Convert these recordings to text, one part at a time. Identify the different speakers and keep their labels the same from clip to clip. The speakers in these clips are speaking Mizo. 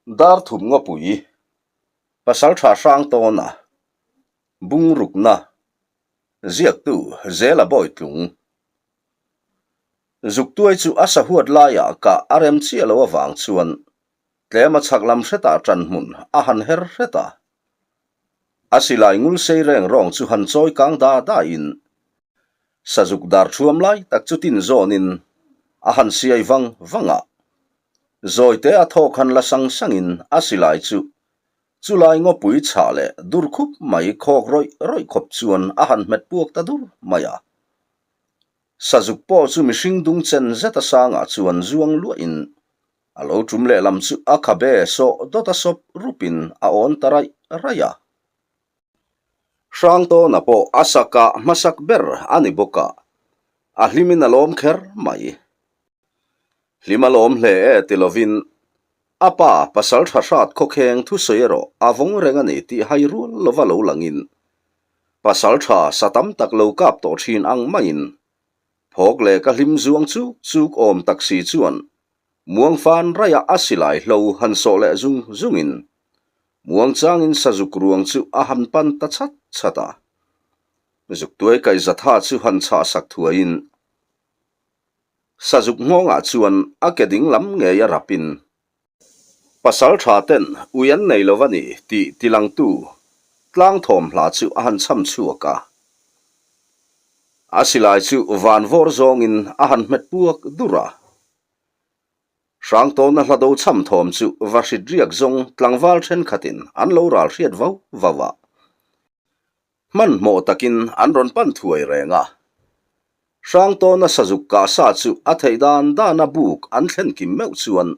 Speaker 1: Darthum Ngawpui, Pasaltha Hrangtawna, Bungrukna, Ziaktu Zela Bawitlung. Zuktuai chu a sahuat laiah kah a rem chiah lo avang chuan tlem a chhak lam hretah ṭan hmun a han her hret a. A silai ngul sei reng rawng chu han chawi kang da daiin sazuk dar ṭhuam lai tak chu tin zawnin a han siai vang vang a. Zawite a thawk han la sang sangin a silai chu chulai ngawpui chhah leh dur khup mai khawk rawih rawih khawp chuan a han hmet puak ta dur mai a. Sazuk pawh chu mihring dung chen zeta sangah chuan zuang luahin A lo tum lehlam chu a khabe sawh dawt a sawp rupin a awn ta raih raih a. Hrangtawna pawh a sakah hmasak ber a ni bawk a, a hlimin a lawm kher mai. Hlim a lawm hle e ti lovin a pa pasal tha hrat khawkheng thusawi erawh a vawng reng a ni tih hai rual lova lo langin pasal tha sa tam tak lo kap tawh thin ang maiin Phawk leh ka hlim zuang chuk chuk awm tak si chuan muangfan raiah a silai hlo han sawh leh zung zungin muangchangin sazuk ruang chu a han pan ta chat chat a. Zuktuai kaihzatha chu han chhah sak thuaiin sazuk nghawngah chuan a ke ding lam ngei a rapin Pasal tha ten ui an nei lo a ni tih tilangtu tlang thawm hla chu a han chham chhuak a. A silai chu van vawr zawngin a han hmet puak dur a. Hrangtawna hla do chham thawm chu va hrit riak zawng tlangval thenkhatin an lo ral hriat vau vau a. Hmanhmawh takin an rawn pan thuai reng a. Hrangtawna sazuk kah sa chu a theih dan dana buk an thlen kim meuh chuan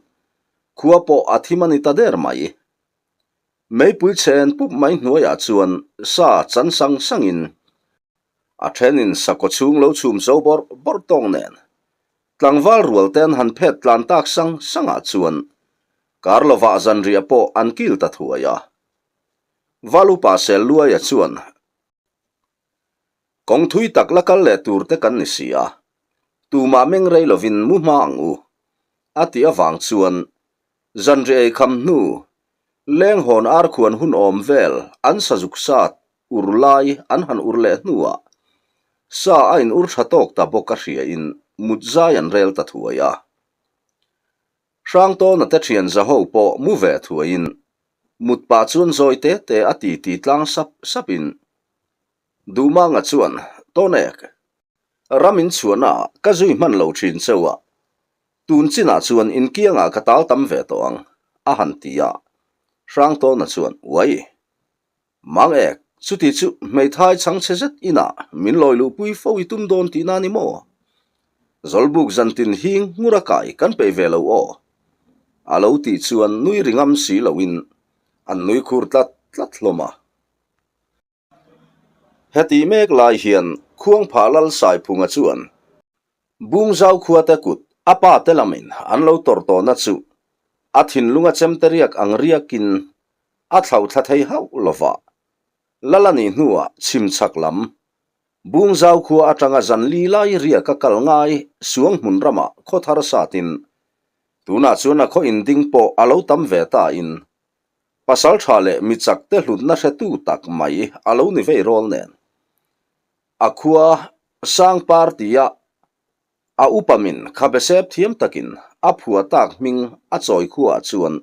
Speaker 1: khua pawh a thim a ni ta der mai. Meipui chhen pup mai hnuaiah chuan sa chan sang sangin a thenin sakhaw chhung lo chhum zo bawrh bawrh tawng nen tlangval rual te an han phet tlan tak sang sangah chuan kar lovah zanriah pawh an kil ta thuai a. Valupa sel luaia chuan kawng thui tak la kal leh tur te kan ni si a, tumah meng rei lovin mu hma ang u, a tih avang chuan zanriah ei kham hnu leng hawn ar khuan hun awm vel an sazuk sat ur lai an han ur leh hnuah sa a in ur tha tawk ta bawk a hriain mut zai an rel ta thuai a. Hrangtawna te thian zaho pawh mu ve thuaiin mut pah chuan zawi te te a ti ti tlang sap sapin Duhmanga chuan Tawnek, ram in chhuahna ah ka zui hman lo thin cheu a, tun chinah chuan inkiangah ka tal tam ve tawh ang, a han ti a. Hrangtawna chuan Uai! Mang ek, chuti chu hmeithai chhangchhe zet inah min lawi luhpui fo i tum dawn tihna ni maw? Zawlbuk zantin hing ngur a kai kan peih ve lo aw. A lo tih chuan nui ri ngam si loin an nui khur tlat tlat hlawm a. Heti mek lai hian Khuangphah Lal Saiphunga chuan Bungzau khuate kut a pa te lamin an lo tawrh tawhna chu a thinlunga chemte riak ang riakin a thlau thla thei hauh lova, Lal a nih hnuah chhim chhak lam, Bungzau khua atanga zan li lai riaka kal ngai Suang hmun ramah khaw thar satin, tunah chuan a khaw inding pawh a lo tam ve ta in, pasal tha leh mi chak te hlutna hretu tak mai a lo ni vei rawl nen. A khua Sangpar tia A upa min khabe sep thiam takin a phua tak hming a chawi khuaah chuan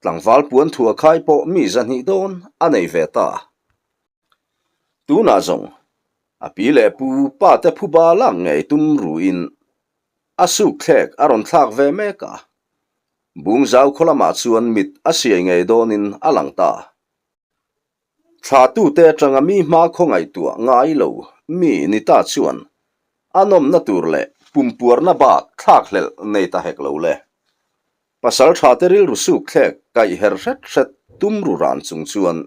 Speaker 1: tlangval puan thua khai pawh mi zahnih dawn a nei ve ta. Tunah zawng a pi leh pu pa te phuba lak ngei tum ruin a suk thlek a rawn thlak ve mek a, Bungzau khaw lamah chuan mit a siai ngei dawnin a lang ta. Thlatute atanga mi hma khaw ngaihtuah ngai lo mi ni ta chuan a nawmna tur leh pumpuarna bak thlakhlelh nei ta hek lo le. Pasal thate rilru suk thlek kaih her hret hret tum ru ran chung chuan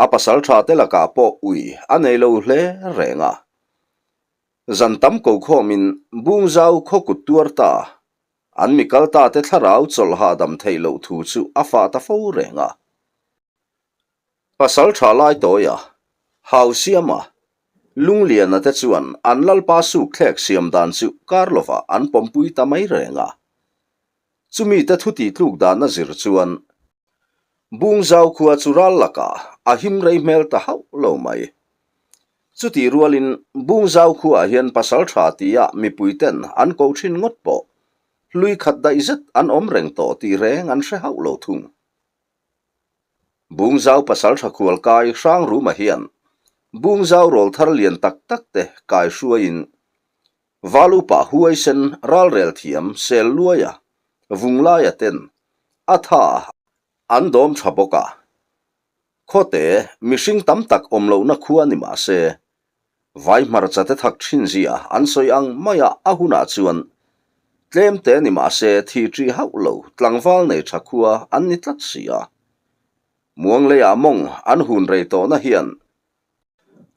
Speaker 1: a pasal thate lakah pawh ui a nei lo hle reng a. Zan tam ko khawmin Bungzau khaw kut tuar ta an mi kal ta te thlarau chawlh hahdam theih loh thu chu a fah ta fo reng a. Pasal tha lai tawi a, hau siam a, Lungliana te chuan an lalpa suk thlek siam dan chu kar lovah an pawmpui ta mai reng a. Chumi te thu tih tluk dan a zir chuan Bungzau khua chu ral lakah a him rei hmel ta hauh lo mai. Chutih rualin Bungzau khuaah hian pasal tha tia mipui ten an ko thin ngawt pawh hlui khat daih zet an awm reng tawh tih reng an hre hauh lo thung. Bungzau pasal tha khual kai Hrangruma hian Bungzau rawl thar lian tak tak te kai hruaiin Val upa huaisen ralrel thiam sel luaia vunglaia ten a tha an dawm tha bawk a. Khawte mihring tam tak awm lohna khua ni mah se, vai hmarcha te thak thin zia an sawi ang maia a hunah chuan tlem te ni mah se thi ṭih hauh lo tlangval nei tha khua an ni tlat si a. Muangleiah mawng an hun rei tawhna hian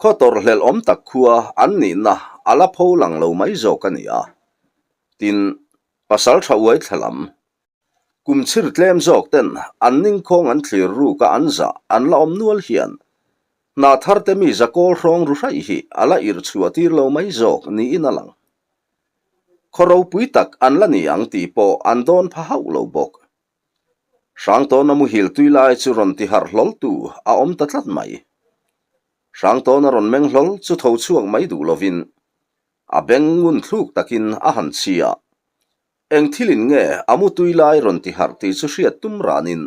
Speaker 1: Khaw tawrhhlelh awm tak khua an nihna a la pho lang lo mai zawk a ni a. Tin, pasal tha uai thla lam, kum chhir tlem zawk ten an ningkhawng an thlir ruk a an zah an la awm nual hian hna thar te mi zakawl hrawng ru hraih hi a la irh chhuah tir lo mai zawk niin a lang. Khaw ropui tak an la ni ang tih pawh an dawn pha hauh lo bawk. Hrangtawna muhil tui lai chu rawn ti harh hlawl tu a awm ta tlat mai. Hrangtawna rawn meng hlawl chu tho chhuak mai duh lovin a beng ngun thluk takin a han chhi a. Eng thilin nge a mu tui lai rawn ti harh tih chu hriat tum ranin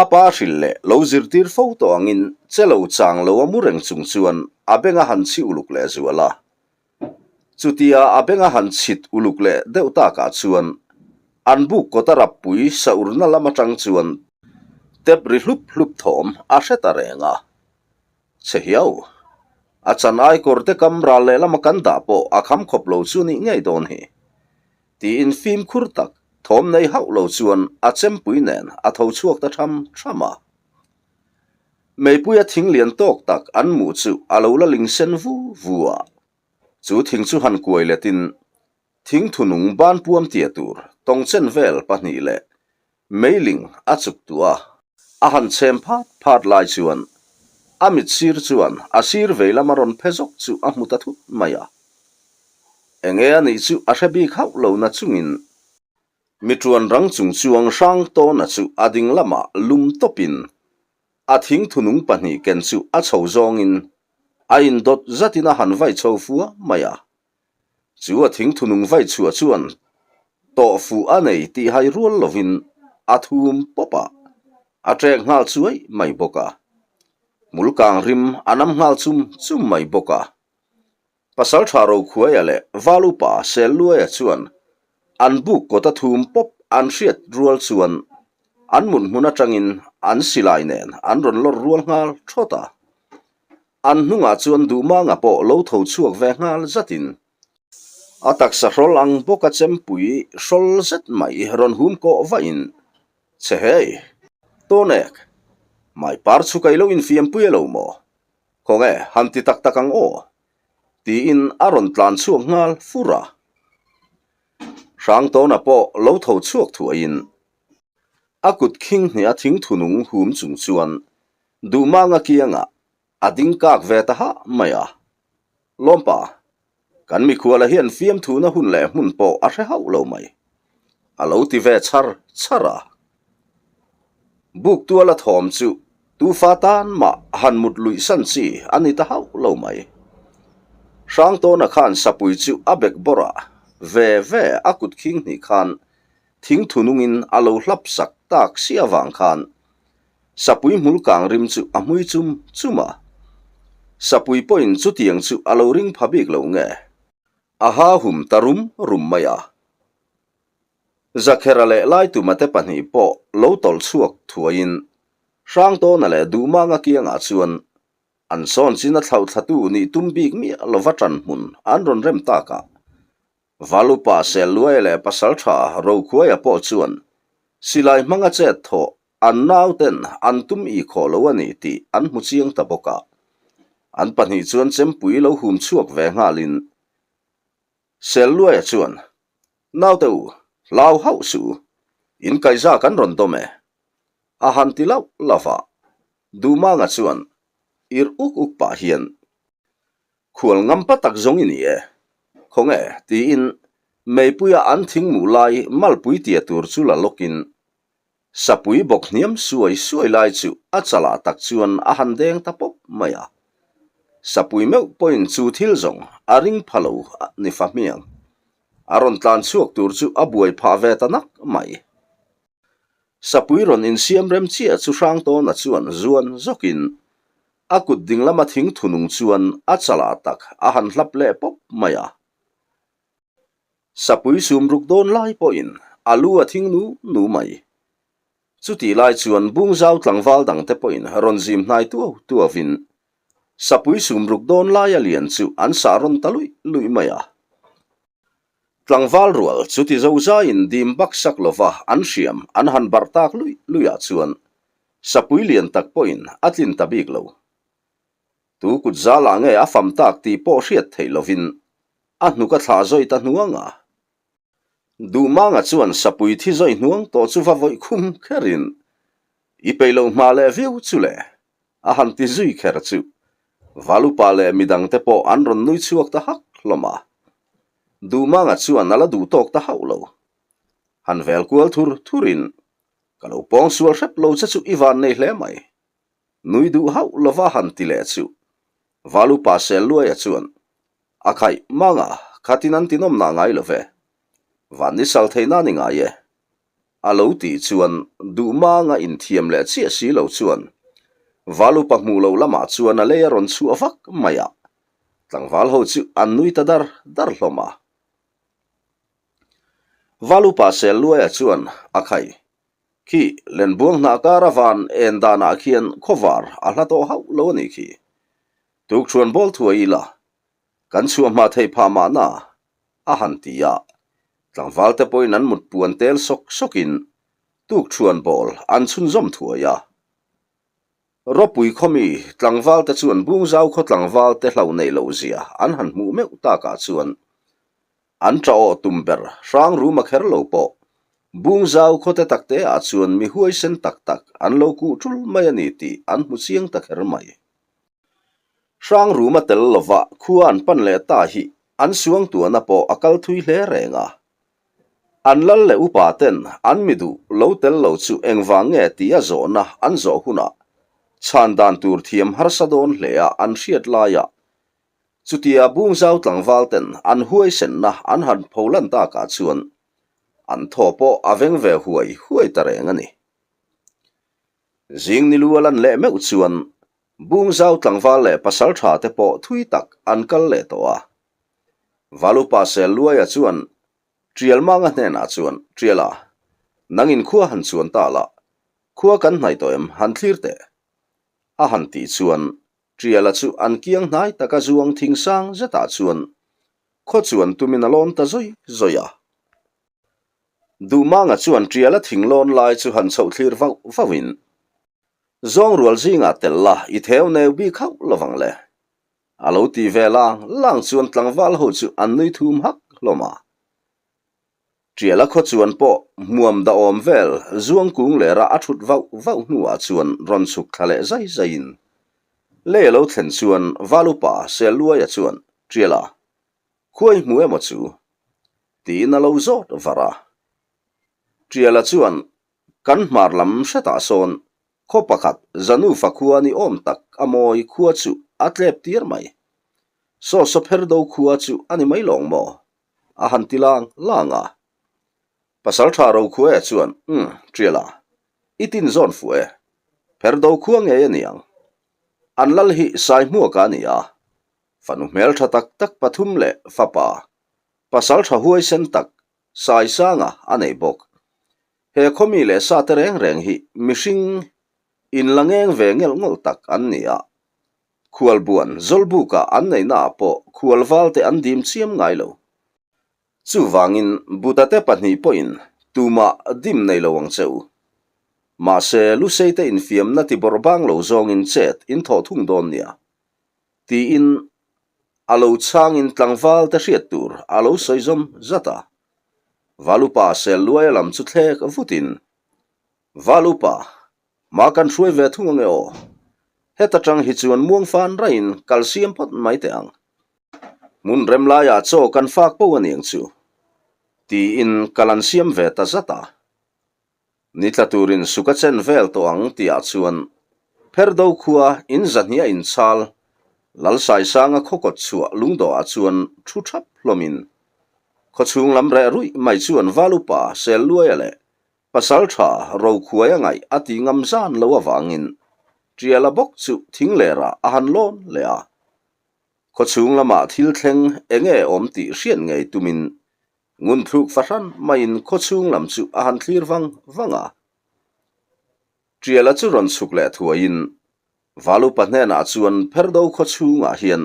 Speaker 1: a pa hrilh leh lo zirtir fo tawh angin che lo chang lo a mu reng chung chuan a beng a han chhi uluk leh zual a. Chutia a benga han chhit uluk leh deuh takah chuan an buk kawta rappui saurna lam atang chuan tep ri hlup hlup thawm a hre ta reng a. Che hiau! A chan ai kawr te kam ral leh lama kan dah pawh a kham khawp lo chu nih ngei dawn hi. Tiin fimkhur tak thawm nei hauh lo chuan a chempui nen a tho chhuak ta tham tham a. Meipuia thing lian tawk tak an mu chu a lo la ling sen vu vu a. Chu thing chu han kuai letin thing thunung ban puam tia tur tawngchen vel pahnih leh meiling a chuk tuah a. A han chhem phat phat lai chuan a mit sir chuan a sir vei lama rawn phe zawk chu a hmu ta thut mai a. Enge a nih chu a hre bik hauh lo na chungin Mi ṭuan rang chung chuang hrang tawna chu a ding lamah lum tawpin a thing thunung pahnih ken chu a chho zawngin a indawt zatin a han vai chho fua mai a. Chu a thing thunung vai chhuah chuan tawh fuh a nei tih hai rual lovin a thum pawp a, a ṭek nghal chuai mai bawk a. Hmul kang rim a nam nghal chum chum mai bawk a. Pasalṭha Rokhuaia leh Val upa Selluaia chuan an buk kawta thum pawp an hriat rual chuan an mut hmun aṭangin an silai nen an rawn lawr rual nghal thawt a. An hnungah chuan Duhmanga pawh lo tho chhuak ve nghal zatin a taksa hrawl ang bawka chempui hrawl zet mai rawn hum kawh vahin, Che hei! Tawnek! Maipar chu ka ilo infiampui elo maw? Khawnge, han ti tak tak ang aw? tiin a rawn tlan chhuak nghal fur a. Hrangtawna pawh lo tho chhuak thuaiin a kut khing hnih a thing thunung hum chung chuan Duhmanga kiangah a ding kak ve ta hah mai a. Lawmpa, Kan mikhuala hian fiamthuna hun leh hmun pawh a hre hauh lo mai. A lo ti ve chhar chhar a. Buk tuala thawm chu tufa tan mah han mut luih san chi a ni ta hauh lo mai. Hrangtawna khan sapui chu a bek bawrh a, ve ve a kut khing hnih khan thing thunungin a lo hlap sak tak si avang khan Sapui hmul kang rim chu a hmui chum chum a. Sapui pawhin chutiang chu a lo ring pha bik lo nge? A ha hum ta rum rum mai a. Zakhera leh Laituma te pahnih pawh lo tawlh chhuak thuaiin Hrangtawna leh Duhmanga kiangah chuan an sawn chin a thlauhthlatu nih tum bik miah lova ṭan hmun an rawn rem takah Valupa Selluaia leh Pasalṭha Rokhuaia pawh chuan silai hmanga chet thawh An nauten an tum i khawh lo a ni tih an hmu chiang ta bawk a. An pahnih chuan chempui lo hum chhuak ve nghalin Selluaia chuan, Naute u, hlau hauh suh u, in kaiza kan rawn dawm e. A han ti lauh lauh a. Duhmanga chuan ir uk uk pah hian, Khual ngam pa tak zawng i ni e, khawnge? tiin. Meipuia an thing muh lai malpui tia tur chu la lawkin Sapui bawk hniam suai suai lai chu a chalah tak chuan a han deng ta pawp mai a. Sapui meuh pawhin chu thil zawng a ring pha lo ni fa hmiang. A rawn tlan chhuak tur chu a buai phah ve ta nak mai. Sapui rawn insiam rem chiah chu Hrangtawna chuan zuan zawkin a kut dinglama thing thunung chuan a chalah tak a han hlap leh pawp mai a. Sapui sum ruk dawn lai pawhin a lu a thing nu nu mai. Chutih lai chuan Bungzau tlangval dangte pawhin rawn zim hnai tuau tuauin Sapui sum ruk dawn laia lian chu an sah rawn ta luih luih mai a. Tlangval rual chuti zozaiin dim bak sak lova an hriam an han barh tak luih luihah chuan Sapui lian tak pawhin a tlin ta bik lo. Tu kut zalah nge a fam tak tih pawh hriat theih lovin a hnuk a thlah zawih ta hnuang a. Duhmanga chuan sapui thi zawih hnuang tawh chu va vawih khum kherin i peih loh hma leh viau chu le a han ti zui kher chu Valupa leh midangte pawh an rawn nui chhuak ta hak hlawm a. Duhmanga chuan a la duh tawk ta hauh lo. Han vel kual thur thurin ka lo pawng sual hrep lo che chu i van nei hle mai. Nui duh hauh lova han ti leh chu Valupa sel luaia chuan a khaih manga khatin an tinawm nah ngai lo ve. Van ni sal theihna ni ngai e. A lo tih chuan duh manga inthiam leh chiah si lo chuan Valupa hmuh loh lamah chuan a lei a rawn chhuah vak mai a. Tlangval ho chu an nui ta dar dar hlawm a. Valupa sel luaia chuan a khaih Khi Lenbuang hnah kara van en danah khian khawvar a hla tawh hauh lo a nih khi. Tukṭhuan bawl thuai ila kan chhuah hma theih phah mahna a han ti a, tlangvalte pawhin an mut puan tel sawk sawkin tukṭhuan bawl an chhunzawm thuai a. Ropui khawmi tlangvalte chuan Bungzau khaw tlangvalte hlauh neih loh zia an han hmuh meuh takah chuan An ṭah awh tum ber hrang rum a kher lo pawh. Bungzau khawte takte ah chuan mi huaisen tak tak an lo kuh ṭul mai a ni tih an hmu chiang ta kher mai. Hrang rum a tel lova khua an pan leh ta hi an suang tuahna pawh a kal thui hle reng a. An lal leh upa ten an mi duh lo tel lo chu engvang nge tia zawhna an zawh hunah chhan dan tur thiam harsa dawn hle a an hriat laiah Chutia Bungzau tlangval ten an huaisenna an han pholan takah chuan an thaw pawh a veng ve huai huai ta reng a ni. Zing ni lu a lan leh meuh chuan Bungzau tlangval leh pasal tha te pawh thui tak an kal leh tawh a. Valupa Selluaia chuan Tialmanga hnenah chuan, Tiala, nangin khua han chuan ta la, khua kan hnaih tawh em han thlir teh? A han tih chuan Tiala chu an kiang hnai taka zuang thing sang zetah chuan khaw chuan tumin a lawn ta zawi zawi a. Duhmanga chuan Tiala thing lawn lai chu han chhoh thlir vauh vauhin, Zawng rual zingah tel la i theu neu bik hauh lovang le. A lo ti ve lang lang chuan tlangval ho chu an nui thum hak hlawm a. Tiala khaw chuan pawh hmuam dahawm vel zuang kung lera a thut vauh vauh hnuah chuan rawn chhuk thla leh zai zaiin lei a lo thlen chuan Valupa Selluaia chuan Tiala, khuai hmu emaw chu? tiin a lo zawt var a. Tiala chuan kan hmar lam hretah sawn khaw pakhat Zanufa khua ni awm tak a mawi khua chu a tlep tir mai. Saw Sawpherdo khua chu a ni mai lawng maw? A han ti lang lang a. Pasal tha Rokhuaia chuan, Umm, Tiala, i tin zawn fuh e. Pherdo khua ngei a ni ang. An lal hi Saihmuaka a ni a. Fanu hmeltha tak tak pathum leh fapa, pasal tha huaisen tak Saisanga a nei bawk. He khawmi leh sate reng reng hi mihring inla ngeng ve ngelh ngawlh tak an ni a. Khualbuan Zawlbuka an neihnaah pawh khualvalte an dim chiam ngai lo. Chuvangin Buddha-te pahnih pawhin tumah dim nei lo ang che u. Mahse, Luseite infiamna ti bawrh bang lo zawngin chet in thawh thung dawn nia. Tiin a lo chhangin tlangvalte hriat tur a lo sawi zawm zat a. Valupa Selluaia lam chu thlek vutin, Valupa, Mah kan hruai ve thung ange aw. Heta tang hi chuan muang fan raiin kal siam phawt mai teh ang. Hmun rem laiah chaw kan fak po a niang chu. Tiin kal an siam ve ta zat a. Ni tla turin suk a chen vel tawh ang tihah chuan Pherdo khua in zahnia inchhal Lalsaisanga khawkawt chhuah lungdawhah chuan thu thap hlawmin khawchhung lam reh ruih mai chuan Valupa Selluaia leh Pasal tha Rokhuaia ngaih a ti ngam zan lo avangin Tiala bawk chu thinglerah a han lawn leh a. Khawchhung lamah thil thleng eng nge awm tih hriat ngei tumin ngunthluk fahran maiin khawchhung lam chu a han thlir vang vang a. Tiala chu rawn chhuk leh thuaiin Valupa hnenah chuan Pherdo khawchhungah hian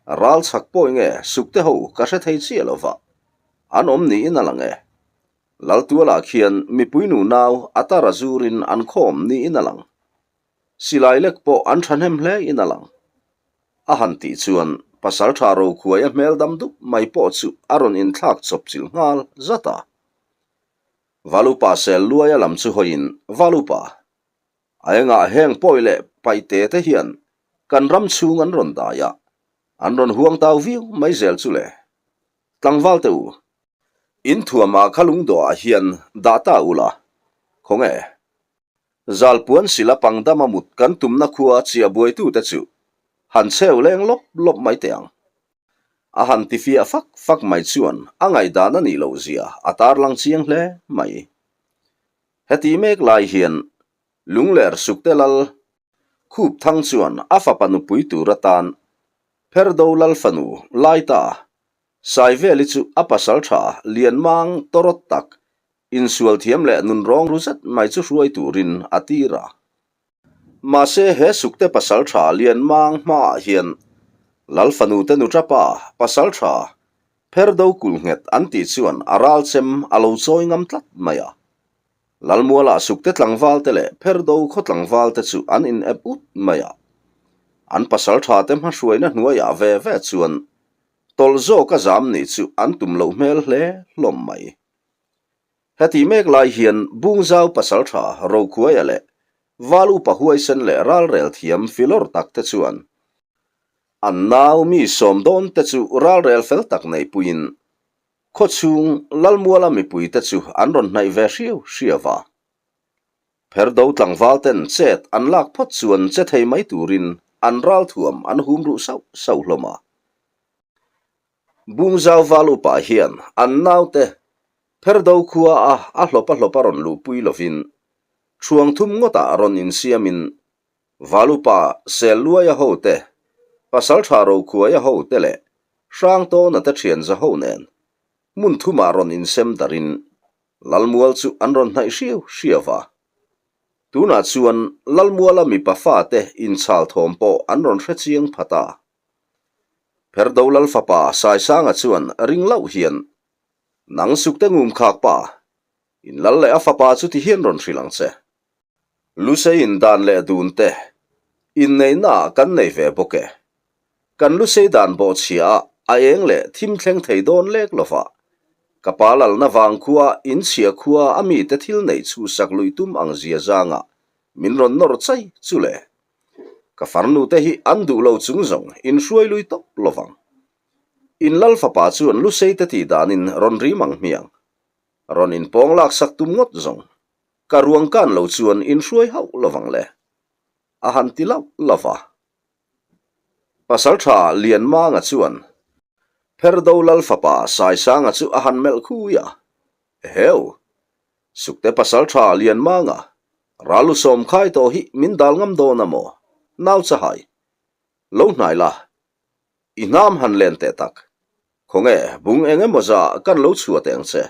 Speaker 1: ral chhak pawi nge sukte ho ka hre thei chiah lo va, an awm niin a lang e. Laltualah khian mipui nunau a tar a zurin an khawm niin a lang. Silai lek pawh an thahnem hle in a lang. A han tih chuan Pasaltha Rokhuai a hmel dam dup mai pawh chu a rawn inthlak chawp chilh nghal zat a. Valupa sel luaia lam chu hawiin, Valupa, a engah heng pawi leh paite te hian kan ram chhung an rawn dai a, an rawn huang tau viau mai zel chu le. Tlangval te u, in thuamah kha lungdawhah hian dah ta ula, khawnge? Zalpuan sila pangdama mut kan tumna khua chiah buaitute chu han cheu leng lawp lawp mai teh ang. A han ti fiah fak fak mai chuan a ngaihdan a nih loh zia a tarlang chiang hle mai. Heti mek lai hian Lungler Sukte Lal Khup Thang chuan a fapa nupui tur atan Pherdo Lal fanu Laita Saiveli chu a pasal tha Lianmang tawrawt tak Insual thiam leh nun rawng ru zet mai chu hruai turin a tir a. Mahse he sukte pasal tha lian mang hmaah hian Lal fanute nu tapa pasal tha Pherdo kul nghet an tih chuan a ral chem a lo chawi ngam tlat mai a. Lalmualah sukte tlangval te leh Pherdo khaw tlangval te chu an in ep ut mai a. An pasal tha te hmahruaina hnuaiah ve ve chuan tawlh zawka zam nih chu an tum loh hmel hle hlawm mai. Heti mek lai hian Bungzau pasaltha Rokhuaia leh Val upa huaisen leh ralrel thiam filawr tak te chuan an nau mi sawm dawn te chu ralrel fel tak neihpuiin khawchhung Lalmuala mipui te chu an rawn hnaih ve hriau hriau va. Pherdo tlangval ten chet an lak phawt chuan che thei mai turin an ralthuam an hum ruh sauh sauh hlawm a. Bungzau val upa hian an naute Pherdo khua a a hlawp a hlawp a rawn luhpui lovin Thuang thum ngawtah rawn insiamin Val upa Selluaia hote, Pasaltha Rokhuaia hote leh Hrangtawna te thianza ho nen hmun thumah rawn insem darin Lalmual chu an rawn hnaih hriau hriau va. Tunah chuan Lalmuala mipa fate inchhal thawm pawh an rawn hre chiang phat a. Pherdo Lal fapa Saisanga chuan ring loh hian, Nang sukte ngum khak pa, in lal leh a fapa chu ti hian rawn hrilh ang che. Lusei in dan leh dun te, inneihna ah kan nei ve bawk e. Kan lusei dan bawhchhia ah a eng leh thim thleng thei dawn lek lova, ka pa lalna vang khua in chhia khua a mite thil neih chhuhsak luih tum ang zia zangah min rawn nawr chai chu le. Ka farnu te hi an duh lo chung zawng in hruai lui tawp lovang. In lal fapa chuan lusei te tih danin rawn rim ang hmiang. Rawn in pawng lak sak tum ngawt zawng. Ka ruang kan lo chuan in hruai hauh lovang le. A han ti lauh lauh va. Pasal tha Lianmanga chuan Pherdo lal fapa Saisanga chu a han melh khui a. Eheu! Sukte pasal tha Lianmanga, ral u sawm khai tawh hi min dal ngam dawn a maw? Nau chahai. Lo hnai la. I hnam han len teh tak. Khawnge bung eng emaw za kan lo chhuah teh ang che.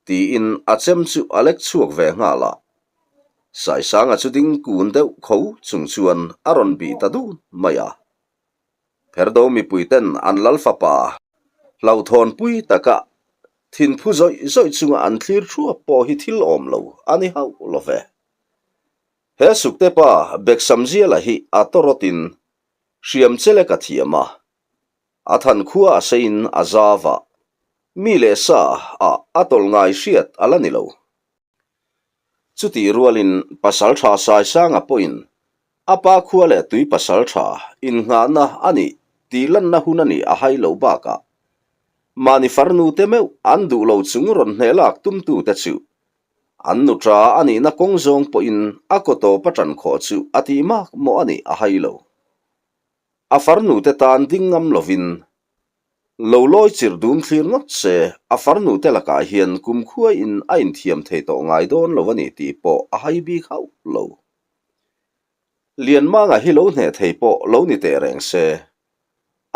Speaker 1: Tiin a chem chu a lek chhuak ve nghal a. Saisanga chu ding kun deuh kho chung chuan a rawn bih ta dun mai a. Pherdo mipuiten an lal fapa hlauhthawnpui taka thinphu zawih zawih chunga an thlir thuap pawh hi thil awm lo a ni hauh lo ve. He sukte pa Beksamziala hi a tawrawtin hriam chelek a thiam a, a than khua a seiin a zau a, mi leh sa ah a tawlh ngai hriat a la ni lo. Chutih rualin Pasaltha Saisanga pawhin a pa khua leh tui pasaltha innghahna a nih tih lanna hun a nih a hai loh bakah. Mahni farnu te meuh an duh lo chung rawn hneh lak tumtute chu an nuṭa a nihna kawng zawng pawhin a kaw tawp a ṭan khawh chu a tih mak mawh a nih a hai lo. A farnu te tan ding ngam lovin lo lawi chirh dum thlir ngawt se a farnu te lakah hian kumkhuaiin a inthiam thei tawh ngai dawn lo a ni tih pawh a hai bik hauh lo. Lianmanga hi lo hneh thei pawh lo ni teh reng se,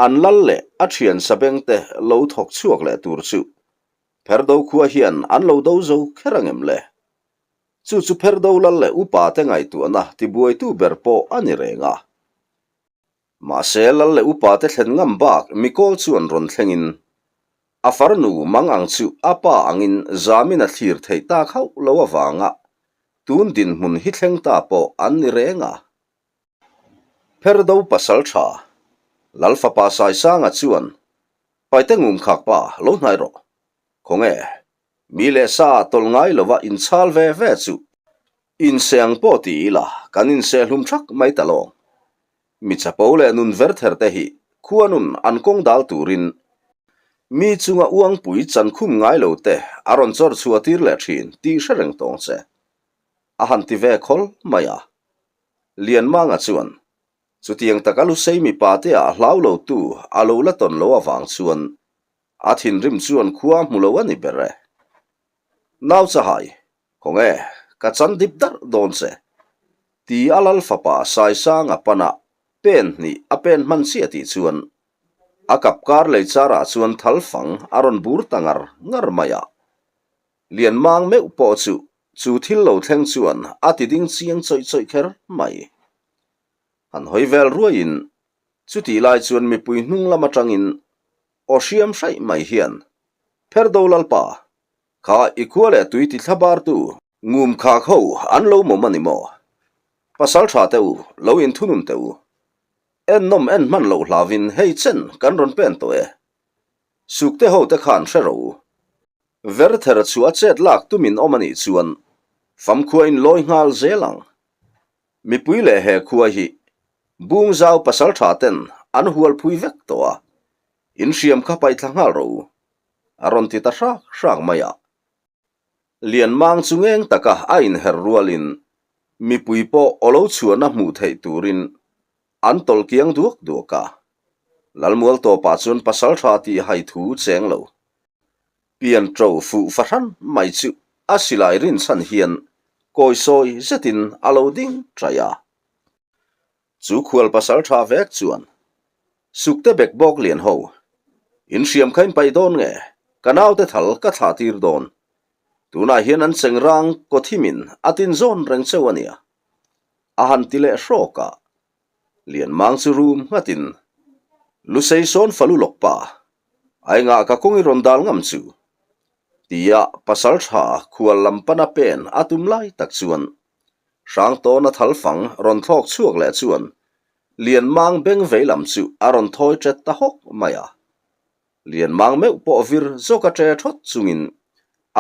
Speaker 1: an lal leh a thian sabeng te lo thawk chhuak leh tur chu Pherdo khua hian an lo do zo kher angem le? Chu chu Pherdo lal leh upa te ngaihtuahna tibuaitu ber pawh a ni reng a. Mahse lal leh upa te thlen ngam bak mikawl chuan rawn thlengin a farnu mang ang chu a pa angin zamin a thlir theih tak hauh lo avanga tun dinhmun hi thleng ta pawh an ni reng a. Pherdo pasal tha Lal fapa Saisanga chuan Paite ngumkhak pa lo hnai rawh. Khawnge, mi leh sa tawlh ngai lova inchhal ve ve chu inseh ang pawh ti ila kan inseh hlum thak mai ta lawng. Mi chapo leh nun ver ther te hi khuanun an kawng dal turin mi chunga uangpui chankhum ngai lo te a rawn chawr chhuah tir leh thin tih hre reng tawng che. A han ti ve khawl mai a. Lianmanga chuan chutiang taka Lusei mipa te ah hlau lo tu a lo la tawn lo avang chuan A thinrim chuan khua hmu lo a ni ber e. Nau chahai, khawnge, ka chan dip darh dawn che. Ti a lal fapa Saisanga pana pen hnih a pen hman chiah tih chuan a kap kar lei charah chuan thal fang a rawn bur ta ngar ngar mai a. Lianmang meuh pawh chu chu thil lo thleng chuan a ti ding chiang chawih chawih kher mai. Han hawi vel ruaiin Chutih lai chuan mipui hnung lam atangin aw hriam hraih mai hian, Pherdo Lalpa, kha i khua leh tui ti thlabartu ngum khak ho an lo mawm a ni maw? Pasal tha teh u, lo inthunun teh u. Ennawm en hman loh hlauvin hei chen kan rawn pen tawh e. Sukte ho te khan hre rawh u. Verther chu a chet lak tumin awm a nih chuan famkhua in lawi nghal zel ang. Mipui leh he khua hi Bungzau pasal tha ten an hual phui vek tawh a, in hriam kha paihthla nghal rawh u, a rawn ti ta hrak hrak mai a. Lianmang chu ngeng taka a inher rualin mipui pawh aw lo chhuahna hmuh theih turin an tawlh kiang duak duak a. Lalmual tawpah chuan pasal tha tih hai thu cheng lo. Pian ṭo fuh fahran mai chu a silai rinchhan hian kawisawi zetin a lo ding ṭaih a. Chu khual pasal ṭha vek chuan Sukte bek bawk lian ho, In hriam kha in paih dawn nge? Ka naute thal ka thlah tir dawn. Tunah hian an cheng rang kawthimin a tin zawn reng cheu a nia. A han ti leh hrawk a. Lianmang chu rum nghatin Lusei sawn falu lawk pa, A engah ka kawng i rawn dal ngam chu? Tia pasal tha khual lam pana pen a tum lai tak chuan Hrangtawna thal fang rawn thlawk chhuak leh chuan Lianmang beng vei lam chu a rawn thawi ṭet ta hawk mai a. Lianmang meuh pawh vir zawk a ṭe ṭhawt chungin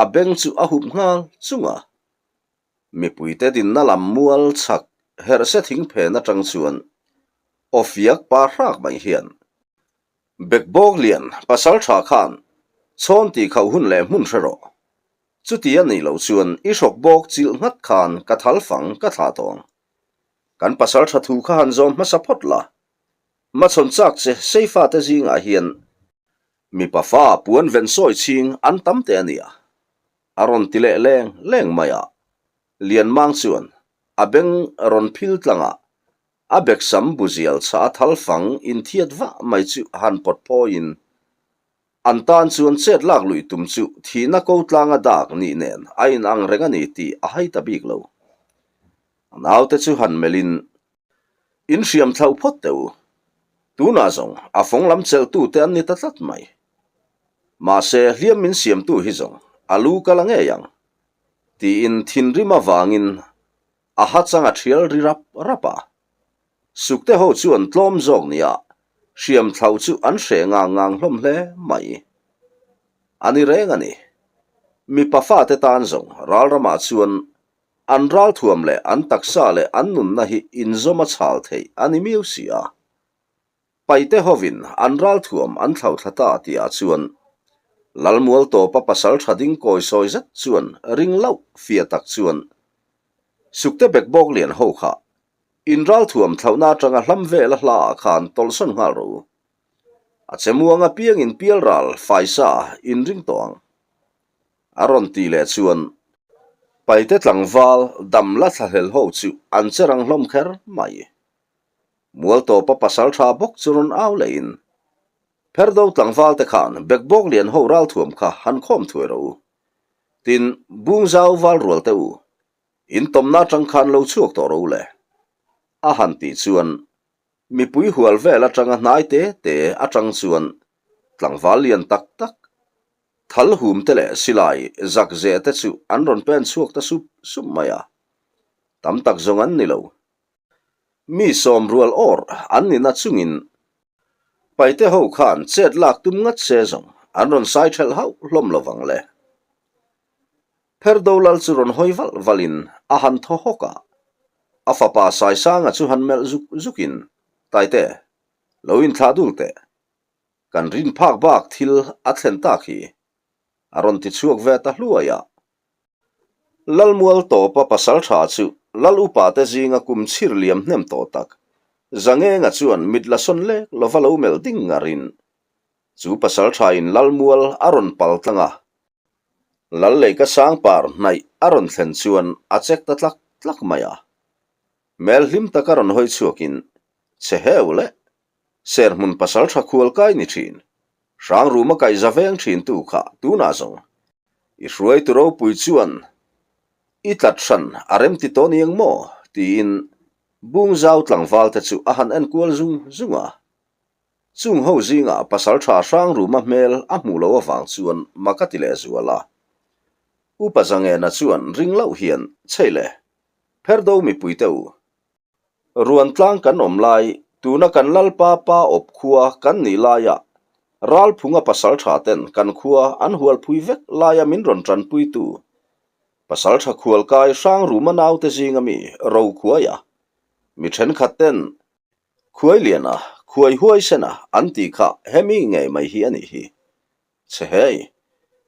Speaker 1: a beng chu a hup nghal chung a. Mipuite dinna lam mual chhak herhse thing phen aṭang chuan aw fiak pa hrak mai hian Bekbawk lian pasal tha khan chhawn tih khauh hun leh hmun hre rawh. Chuti a nih loh chuan i hrawk bawk chilh nghat khan ka thal fang ka thlah tawh ang. Kan pasal tha thu kha han zawm hmasa phawt la. Hmachhawn chak che Seifa te zingah hian mipa fa puan ven sawi chhing an tam teh a nia. A rawn ti leh leng leng mai a. Lianmang chuan a beng rawn phil tlang a, A beksam buzial chhah a thal fang inthiat vah mai chu han pawt phawiin an tan chuan chet lak luih tum chu thihna ko tlanga dak nih nen a inang reng a ni tih a hai ta bik lo. A naute chu han melhin in hriam thlauh phawt teh u. Tunah zawng a fawng lam chelhtute an ni ta tlat mai. Mahse hliam min siamtu hi zawng a lu ka la ngei ang tiin thinrim avangin A ha chang a thial ri rap rap a. Sukte ho chu an tlawm zawk nia, hriam thlauh chu an hreh ngang ngang hlawm hle mai. A ni reng a ni. Mipa fate tan zawng ralramah chuan an ralthuam leh an taksa leh an nunna hi inzawm a chhal theih a ni miau si a. Paite hovin an ralthuam an thlauh thla ta tihah chuan. Lalmual tawpa pasal tha ding kawi sawi zet chuan ring loh fiah tak chuan Sukte Bekbawk lian ho kha in ralthuam thlauhna atanga hlam vel a hla ah khan tawlhsawn nghal rawh u. A che muang apiang in pial ral faisa in ring tawh ang. A rawn tih leh chuan Paite tlangval dam la thlahlel ho chu an che rang hlawm kher mai. Mual tawpa pasal tha bawk chu rawn au leh in Pherdo tlangval te khan Bekbawk lian ho ralthuam kha han khawm thuai rawh u. Tin, Bungzau val rual te u, in tawmna atang khan lo chhuak tawh rawh u le. A han tih chuan mipui hual vel atanga hnai te te atang chuan tlangval lian tak tak, thal hum te leh silai zak zeh te chu an rawn pen chhuak ta sup sup mai a. Tam tak zawng an ni lo. Mi sawm rual awr an ni na chungin Paite ho khan chet lak tum ngat se zawng an rawn sai thelh hauh hlawm lo vang le. Pherdo lal chu rawn hawi valh valhin a han thaw hawk a, a fapa Saisanga chu han melh zuk zukin, Taite, lo inthlah dul teh. Kan rin phak bak thil a thlen tak hi. A rawn ti chhuak ve ta hluai a. Lalmual tawpa pasal tha chu Lal upa te zinga kum chhir liam hnem tawh tak, Zangenga chuan mit la sawn lek lova lo melh ding ngarin chu pasal tha in Lalmual a rawn pal tlang a. Lal leika sangpar hnaih a rawn thlen chuan a chek ta tlak tlak mai a. Hmel hlim taka rawn hawi chhuakin, Che heu le! Serhmun pasal tha khual kai ni thin. Hrangruma kaihza veng thin tu kha tunah zawng. I hruaitu ropui chuan i tlat hran a rem ti tawh ni ang maw? tiin Bungzau tlangval te chu a han en kual zung zung a. Chung ho zingah pasal tha Hrangruma hmel a hmuh loh avang chuan mak a ti leh zual a. Upa Zangena chuan ring loh hian, Chhei le, Pherdo mipui te u, Ruantlang kan awm lai, tuna kan Lalpa pa awp khua kan nih laia Ralphunga pasaltha ten kan khua an hualphui vek laia min rawn tanpuitu Pasaltha Khualkai Hrangruma naute zinga mi Rokhuaia mi thenkhat ten Khuailiana, Khuaihuaisena an tih kha hemi ngei mai hi a nih hi. Che hei,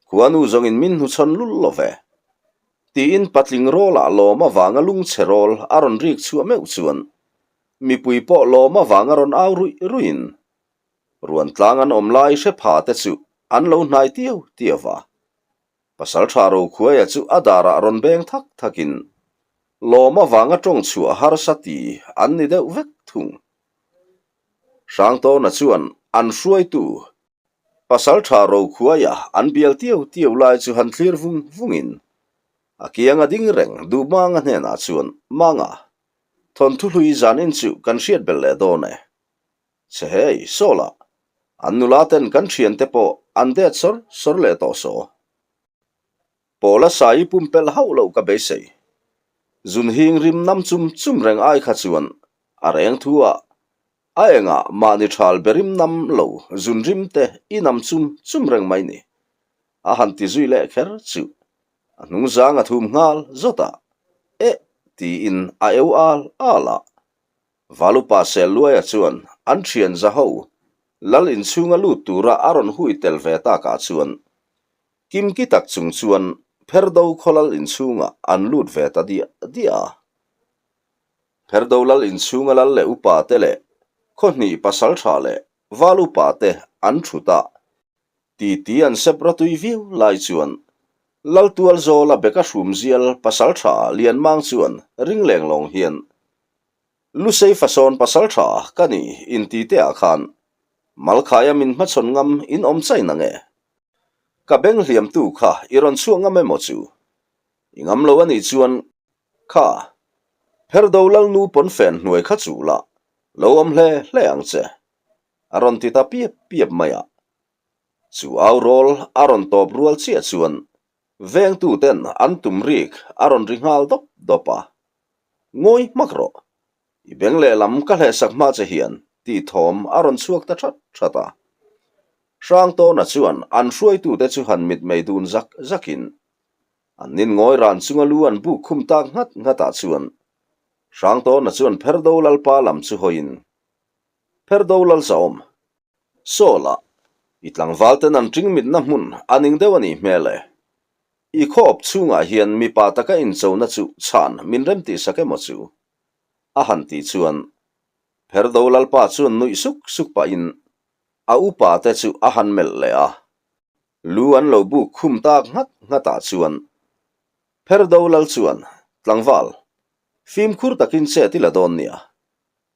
Speaker 1: khuanu zawngin min hnuchhawn lul lo ve. Tiin patling rawlah lawm avanga lungchhe rawl a rawn rik chhuah meuh chuan mipui pawh lawm avanga rawn au ruih ruihin ruantlang an awm lai hre pha te chu an lo hnai tiu tiu va. Pasaltha Rokhuaia chu a darah rawn beng thak thakin lawm avanga tawng chhuah harsa ti an ni deuh vek thung. Hrangtawna chuan an hruaitu Pasaltha Rokhuaia an bial tiu tiu lai chu han thlir vung vungin a kianga ding reng duh Manga hnenah chuan, Manga, thawnthu hlui zanin chu kan hriat belh leh dawn e. Che hei, Sawla, an nula ten kan thiante pawh an det sawr sawr leh tawh saw. Pawla sai pumpelh hauh loh ka beisei. Zunhing rim nam chum chum reng ai kha chuan a reng thu ah A engah mahni thal berim nam lo zun rim te i nam chum chum reng mai ni. A han ti zui leh kher chu a hnung zang a thum nghal zawt a, Eh! tiin a eu al al a. Valupa Selluaia chuan an thian za ho lal inchhunga lut tura a rawn hui tel ve takah chuan kimki tak chung chuan Pherdo khaw lal inchhungah an lut ve ta diah diah a. Pherdo lal inchhunga lal leh upa te leh khawhnih pasal tha leh val upa te an thut a, titi an sep ratui viau lai chuan Laltual zawla beka hrum zial pasal tha Lianmang chuan ring leng lawng hian Lusei fasawn pasal tha ka ni inti te ah khan Malkhaia min hmachhawn ngam in awm chai na nge? Ka beng hliamtu kha i rawn chhuak ngam emaw chu? I ngam lo a nih chuan Kha, Pherdo Lalnu pawnfen hnuai kha chu la, lo awm hle hle ang che, a rawn ti ta piap piap mai a. Chu au rawl a rawn tawp rual chiah chuan vengtu ten an tum rik a rawn ri nghal dawp dawp a. Ngawi hmak rawh, i beng lehlam ka hlehsak hma che hian tih thawm a rawn chhuak ta that that a. Hrangtawna chuan an hruaitute chu han mitmei dun zak zakin An nin ngawi ran chunga lu an buk khum tak nghat nghatah chuan Hrangtawna chuan Pherdo Lalpa lam chu hawiin, Pherdo Lalzawm, Sawla. I tlangval ten an ṭingmitna hmun a ning deuh a nih hmel e. I khawp chhungah hian mipa taka inchona chu chhan min remtihsak emaw chu? A han tih chuan Pherdo Lalpa chuan nuih suk suk pahin a upa te chu a han melh leh a. Lu an lo buk khum tak nghat nghatah chuan Pherdo Lal chuan, Tlangval, fimkhur takin chet i la dawn nia,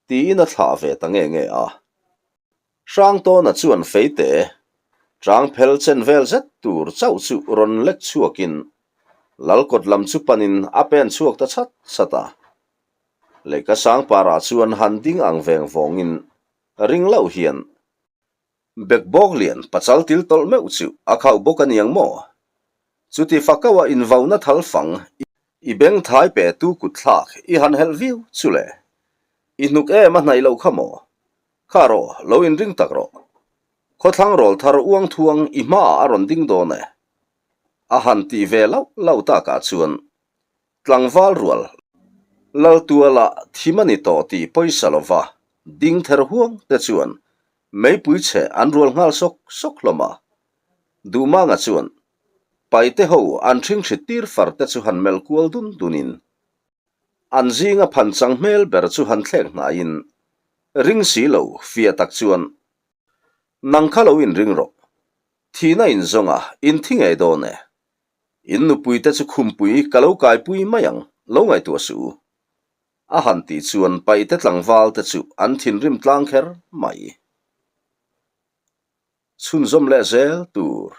Speaker 1: tiin a thlah ve ta nge nge a. Hrangtawna chuan feite chang phel chen vel zet tur chauh chu rawn lek chhuakin Lalkawt lam chu panin a pen chhuak ta chat chat a. Lehkha sangparah chuan han ding ang veng vawngin ring loh hian Bekbawk lian pachal til tawlh meuh chu a khauh bawk a niang maw? Chuti fakaua invauna thal fang i beng thai pe tu kut thlak i han helh viau chu le. I hnuk em a hnaih loh kha maw? Kha rawh, lo inring tak rawh. Khawthlang rawl thar uang thuang i hmaah a rawn ding dawn e. A han tih ve lauh lauh takah chuan Tlangval rual Laltuala thim a ni tawh tih pawisa lova ding ther huang te chuan meipui chhe an rual nghal sawk sawk hlawm a. Duhmanga chuan paite ho an ṭhingṭhit tir far te chu han melh kual dun dunin an zinga phan chang hmel ber chu han thlek hnaiin ring si lo fiah tak chuan nang kha lo inring rawh, thihna inzawnga inthi ngei dawn e. In nupuite chu khumpui ka lo kaipui mai ang, lo ngaihtuah suh u. A han tih chuan paite tlangval te chu an thinrim tlang kher mai. Chhunzawm leh zel tur.